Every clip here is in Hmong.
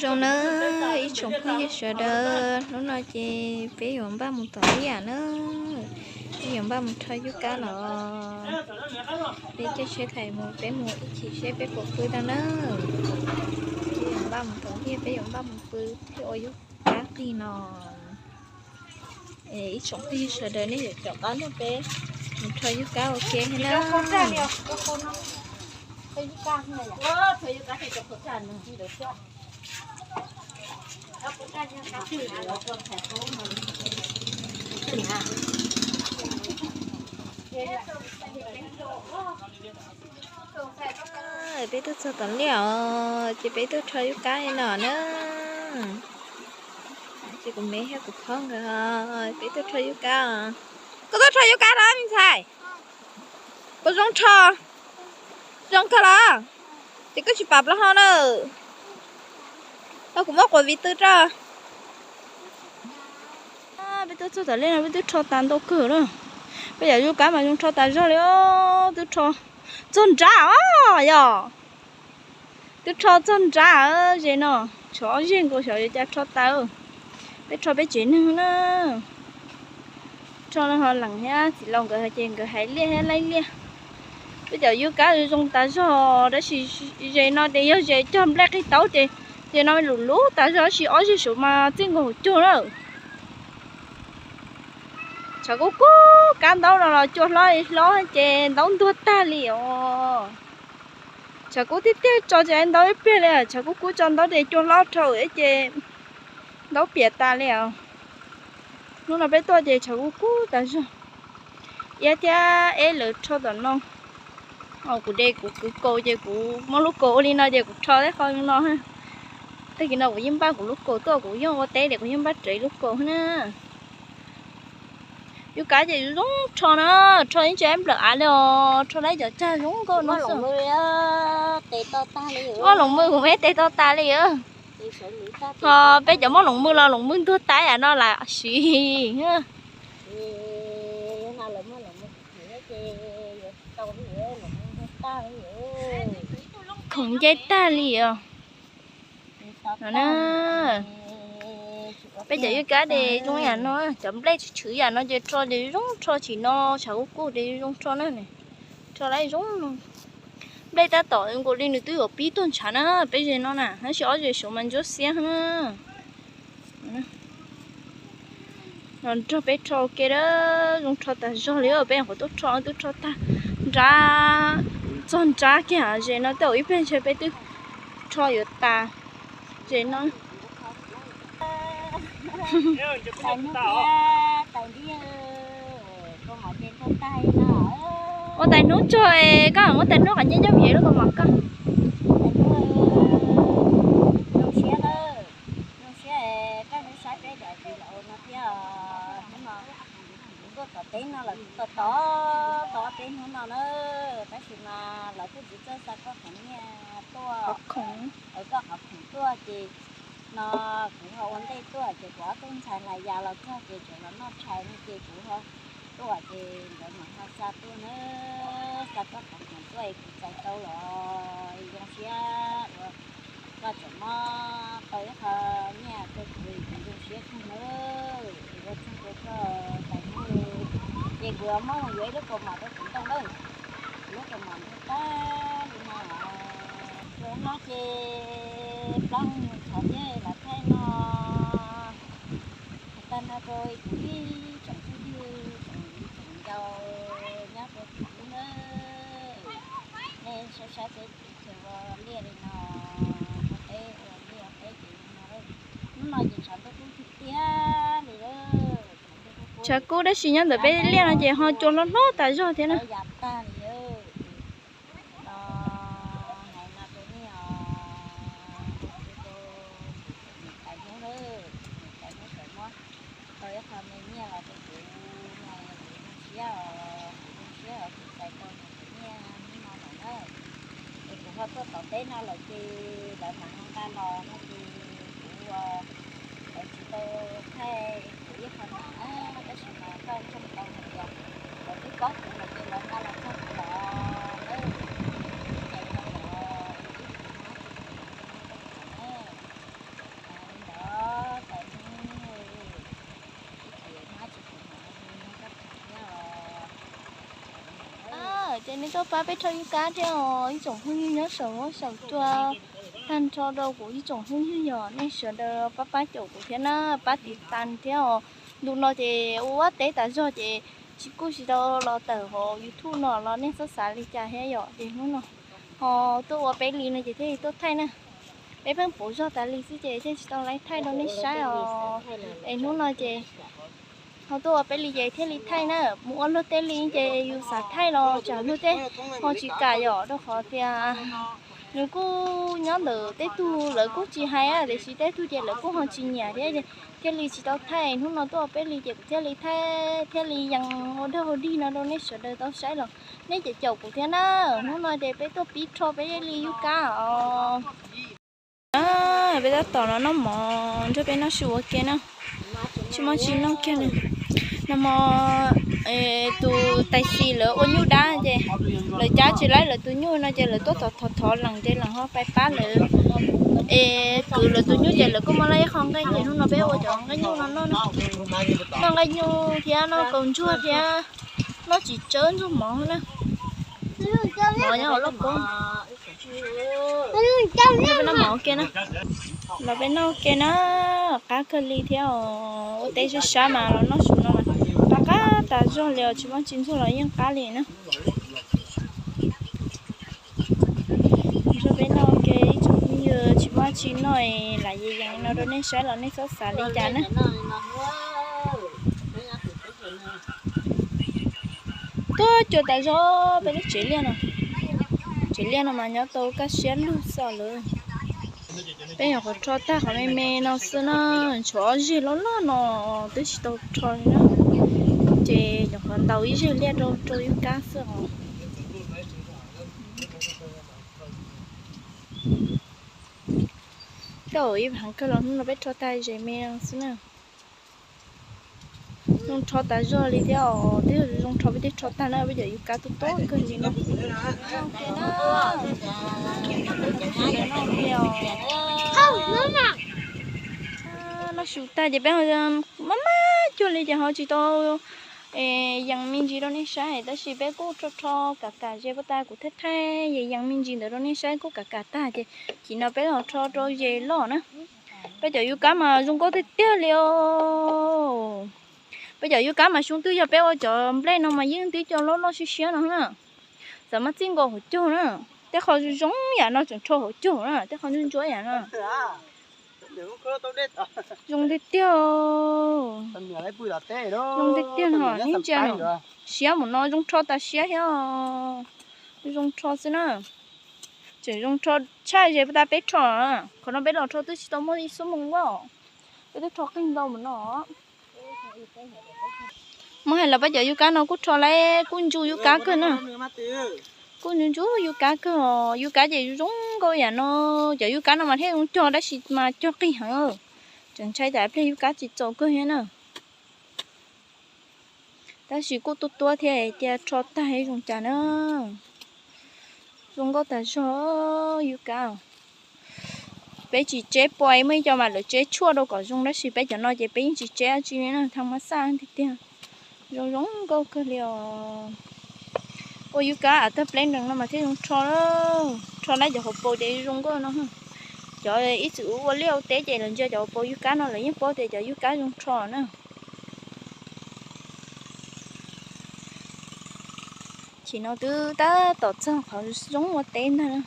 Zoo na, ib tsoom phooj ywg sawv daws, hnub no ces peb yuav npaj mus tom liaj na, peb yuav npaj mus rho yub kab los. Peb caij tsheb thais mus, peb mus ib chim seb peb puas pw tau na. Peb yuav npaj mus tom liaj, peb yuav npaj mus pw thiab ua yub kab qig no. Ib tsoom phooj ywg sawv daws nej yuav caum qab nrog peb mus rho yub kab ua ke thiab na. Peb tuaj txog tom liaj os, ces peb tuaj rho yub kab li no na. Ces kuv me thiab kuv phob nkawd, peb tuaj rho yub kab. Koj tuaj rho yub kab los me ntxhais? Puas zoo rho? Zoo kawg los? Ces koj tsis pam plaub hau na. Tau kuv muab quav viv tw rau. Peb twb txog tom liaj no peb twb rho tas ntau kawg lawm. Peb cov yub kab mas zoo rho tas zog li os, twb rho txog nrad os yog. Twb rho txog nrad ze no, tshuav ob zeg nkaus xyov yuav cas rho tas. Peb rho peb tsev neeg na. Rho no ho lees thiab txiv laus nkawd ces nkawd hais liaj thiab laij liaj. Peb cov yub kab zoo tas zog tab sis ze no ces yog ze cog nplej qig taub ces ze no lus lub tas zog tab sis ob zeg saud mas txij nkaus hauv cug na. Tshav kub kub kab ntaub no los cua hlob hlob ces ntaub ntuag tag li os. Tshav kub tiag tiag tso ces ntaub ib pliag li, tshav kub kub tso ntaub ces cua hlob dhau ces ntaub piam tas li os. Hnub no peb tuaj ces tshav kub kub tas zog. Iab thiab eb lawv rho tom no. Kuv de kuv kwv kaus ces kuv muab lub kaus ua li no ces kuv rho teb qho no. Tag kis no kuv yeej npaj kuv lub kaus tuaj, kuv yeej ua teb ces kuv yeej npaj raws lub kaus na. Yub kab ces zoo rho na, rho yeej tsis nplawm av li os, rho lawm cov cag zoo nkauj no xwb. Muaj loos mwj kuv muaj ib tes to tas li. Ho peb cov muaj loos mwj los loos mwj ntuag tas yam no lam siv. Khoom nce tag li os. No na, peb cov yub kab ces zoo yam no, cov nplej tshwm tshwm yam no ces rho ces zoo rho, tsim no tshav kub kub ces zoo rho na. Rho lawm zoo no. Nplej tab tom nkaus li nws twb yuav pib tuaj ntshav na, peb ze no na, tab sis ob ze saud mas ntsuab xiab na. Los nrog peb rho ua ke a, zoo rho tas zog li, peb nyuam qhuav tuaj rho twb rho tag nrab, txog nrab kiag ze no tej zaum ib pliag ntshe peb twb rho yuav tas ze no. Ua tais hnub tso, koj muab tais hnub qhov nyiaj nyob vim lub kaus mom koj. Zoo siab, zoo siab koj saib peb daim video no thiab. Hnub no kuv tuaj tom teb no lawm, kuv tos tos tos peb hnub no na, tab sis mas lawv kuj tsis txawj xa koj qhov nyiaj tuaj, koj qhov khoom tuaj ces no kuv ho ua ntej tuaj ces kuv ob tug ntxhais hla yas los txog ces tseem los noj tshais no ces kuv ho tuaj ces nkawd mam ho xa tuaj na, xa koj qhov khoom tuaj es kuv txais tau los zoo siab uas koj tseem muab tau ib qho nyiaj rau kuv, kuv zoo siab kawg na. Ua tsaug rau koj tais hnub, ces kuv muab mus yuav ib lub kaus mom rau kuv ntoo lawm, kuv lub kaus mom ntau tag li no. Kuv no ces plaub mus thov thiab los thaij no. Tag no rau kuv ib tsoom phooj ywg tsoom viv tsoom ncaus nyob rau txhua lub na, nej saib saib peb chaw ua liaj li no, ua teb ua liaj ua teb ces li no. Hnub no ces tshav ntuj kub tiag tiag li lawm. Tshav kub tab sis nyob ntawm peb liaj no ces ho cua hlob hlob tas zog thiab na. Yam tag li no, hais no rau nej os, rau niam tais Hmoob, niam tais Hmoob tseem muab tau ib qho me nyiaj los rau kuv no, kuv zoo siab os, kuv zoo siab os, kuv txais tau niam tais nyiaj hnub no lawm na. Es kuv ho tuaj tom teb no lawm ces lawv mam ho nqa los no ces kuv tsis tau thaij kuv ib qho no na, tab sis mas koj ntseeg tau hais tias lawv twb paub kuv lawm ces lawv nqa los txog kuv los na, kuv txais tau los ib qho no ces kuv mam li muab rau nej na. Ces nej tuaj pab peb rho yub kab thiab os ib tsoom phooj ywg nyob saum huab saum cua, tag nrho rau kuv ib tsoom phooj ywg yog nej sawv daws pab pab caum kuv thiab na, pab tiv tas thiab os. Ntu no ces ua teb tas zog ces tsis kuj tsis tau los tawm hauv YouTube no los nej txhob xav li cas thiab yom. Ces hnub no ho tuaj ua peb li no ces thiaj li tuaj thaij na. Peb pheej pauv zog tas li xwb ces thiaj tsis tau laib thaij rau nej saib os. Es hnub no ces ho tuaj ua peb li ces thiaj li thaij na, mus ua luag tej li ces yus xav thaij los tsam luag tej ho tsis kam yom, rau qhov tias nws kuj nyob ntawm tej tug lawv kuj tsis hais tiam sis tej tug ces lawv kuj ho tsis nyiam thiab, thiaj li tsis tau thaij. Hnub no tuaj ua peb li ces kuv thiaj li thaij thiaj li yees ua dog ua dig no rau nej sawv daws tau saib los nej ces caum kuv thiab na. Hnub no ces peb tuaj pib rho peb li yub kab os. Peb tab tom los noj mov nrog peb noj su ua ke na. Tsis muaj tsis noj kiag li. Nag hmo tus tais xis lawv ua nyuj dab ces lawv cab tsis laib lawv tus nyuj no ces lawv tuaj thov thov thov lees ces lees ho pais pab lawv es kwv lawv tus nyuj ces lawv kuj muab laib ib qho nqaij ces hnub no peb ua cov nqaij nyuj no noj na. Noj nqaij nyuj thiab noj kaus ntsuag thiab noj txiv tsawb ntxuag mov na. Mov nyob hauv lauj kaub. Peb noj mov ua ke na. Los peb noj ua ke na, qab kawg li thiab os. Ua teb sab sab mas los noj su no mas qab qab tas zog li os, tsis muaj tsis ntxuag los yeej qab li na. Nrog peb noj ua ke ib tsoom phooj ywg, tsis muaj tsis noj es lam yees yees no rau nej saib los nej txhob xav li cas na. Tuaj cua tas zog peb lub tsev liaj no. Tsev liaj no mas nyob tau kaj siab lug xwb lawm. Peb nyuam qhuav rho tag qhov me me no xwb na, tshuav ob zeg loj loj no twb tsis tau rho li na. Ces nyuam qhuav ntaus ib zeg liaj rau rau yub kab xwb os. Tej zaum ib phav kawg los hnub no peb rho tag ze me no xwb na. Zoo rho tas zog li thiab os, twb zoo rho peb twb rho tag na, peb cov yub kab tuaj tuaj kawg li na. Noj su tag ces peb ho maj maj cuag li ces ho tsis tau yees me ntsis rau nej saib, tab sis peb kuj rho rho kam kam ze puas tas kuv thaij thaij yees yees me ntsis ntawd rau nej saib kuj kam kam tag ces chim no peb los rho rau ze loj na. Peb cov yub kab mas zoo nkauj tiag tiag li os. Peb cov yub kab mas xyoo twg yog peb ua cov nplej no mas yeej twb cov loj loj siab siab no na. Txawm mas txij nkaus hauv caug na. Tej qho zoo zoo yam no tseem rho hauv caug na, tej qho ntsuab ntsuab yam no. Zoo tiag tiag. Zoo tiag tiag no, ib ntsia no. Siab mus no zoo rho tas siab thiab. Zoo rho xwb na. Tseem zoo rho tshaj ze puas tas peb rho. Qhov no peb los rho twb tsis tau muaj ib xuab moos ua. Peb twb rho qeeg ntau mus no. Muab hais los peb cov yub kab no kuj rho lawm kuj ntsu yub kab kawg na. Kuj ntsu ntsu yub kab kawg os, yub kab ces zoo nkauj yam no. Cov yub kab no mas thiaj zoo cog tab sis mas cog qig heev. Tseem ntshai tas pliag yub kab tsis txaus kawg thiab na. Tab sis kuj tuab tuab thiab tias rho tag zoo cas na. Zoo nkauj tas zog yub kab. Peb tsis tseb pua, muaj ib co mas lawv tseb tshuaj rau kom zoo tab sis peb cov no ces peb yeej tsis tseb dab tsi li na, thaj ma xaj tiag tiag. Zoo zoo nkauj kawg li os. Ua yub kab av tag pleb nrees no mas thiaj zoo rho, rho lawm cov hauv paus ces zoo nkauj no. Cov ib txwm ua liaj ua teb ces lawv ntsia cov hauv paus yub kab no lawv yeej paub tias cov yub kab zoo rho na. Chim no twb tab tom txog qhov zoo ua teb ntag na.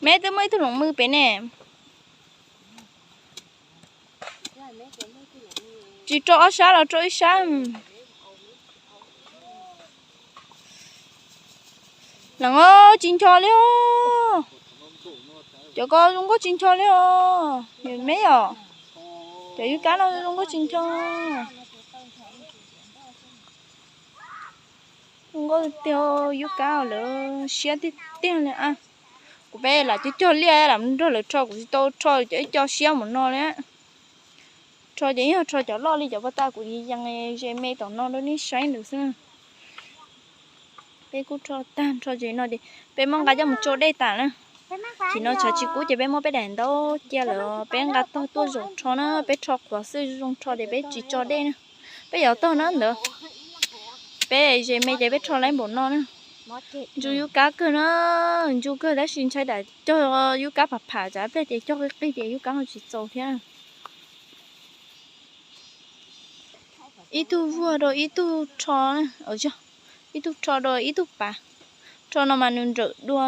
Meb twb muaj ib tug loos mw pem ne. Tsis rau ob sab los rau ib sab. Leej os, tsis ncho li os. Cov ko zoo nkauj tsis ncho li os. Meb yom, cov yub kab no zoo nkauj tsis ncho. Zoo nkauj tiag, yub kab lawv siab tiag tiag li a. Kuv peb lam cog cog liaj lam nrog lawv rho, kuv tsis tau rho cov ib co siab mus no li. Rho ces yog rho cov loj li cov paj tas kuv yees ze me tom no rau nej saib ntawd xwb. Peb kuj rho tag nrho ces no ces peb muab nqa coj mus tsau dej tas na. Tsis no tshav tsis kub ces peb muab peb daim ntaub cia lawm, peb nqa tog tuaj zaum rho na, peb rho qhuav xwb, zoo rho ces peb tsis tso dej na. Peb yuav tog na ntawd, peb ze me ces peb rho laib npaum no na. Ntsuj yub kab kawg na, ntsuj kawg tab sis ntshai dam cog yub kab pham pham tsam pliag ces cog qig qig ces yub kab ho tsis txaus thiab. Ib tug vuag rau ib tug rho, ib tug rho rau ib tug pav. Rho no mas nws nrawm dua.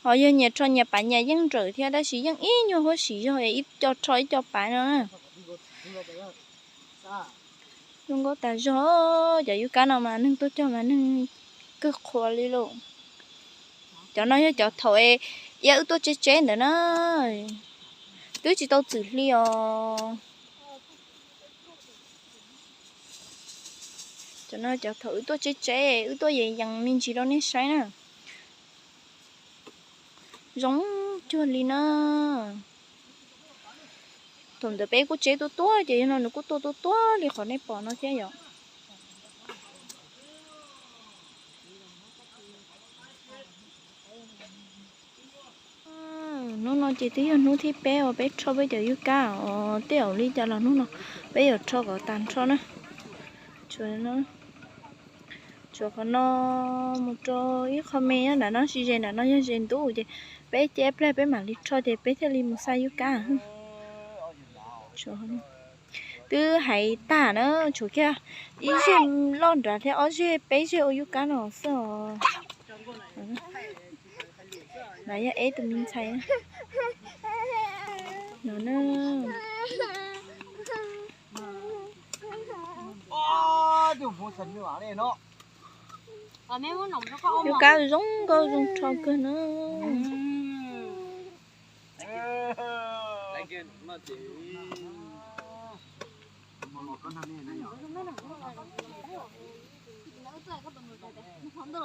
Ho yog nyias rho nyias pav nyias yeej nrawm thiab tab sis yeej ib nyuag huab siv zog es ib co rho ib co pav no na. Zoo nkauj tas zog, cov yub kab no mas neeg tuaj cog mas neeg kawg qhuas li lauj. Cov no yog cov thaum iab wb tuaj tseb tseb ntawd na, twb tsis tau txwm hli os. Cov no cov thaum wb tuaj tseb tseb, wb tuaj yees yees me ntsis rau nej saib na. Zoo cuag li na. Thaum ntawd peb kuj tseb tuaj tuaj ces yog no nws kuj tuaj tuaj tuaj li qhov nej pom no thiab yom. Hnub no ces twb yog hnub thib peb uas peb rho peb cov yub kab os, tej zaum li cas los hnub no peb yuav rho kom tag nrho na. Tshuav qhov no mus rau ib qho me nyob nram no, tsis ze nram no, yog ze ntuj ces peb cia ib pliag peb mam li rho ces peb thiaj li mus xa yub kab. Twb hais tag na, tshuav kiag ib zeg loj nrad thiab ob zeg peb zeg ua yub kab no xwb os. Mas yog eb tus me ntxhais no na. Yub kab zoo nkauj zoo rho kawg na. Hnub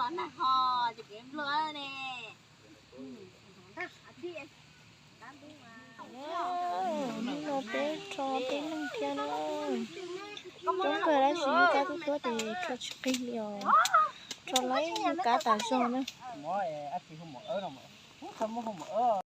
no peb rho peb neeg thiab na. Coob kawg tab sis yub kab tuaj tuaj ces rho tsis qig li os. Rho laib yub kab tas zog na.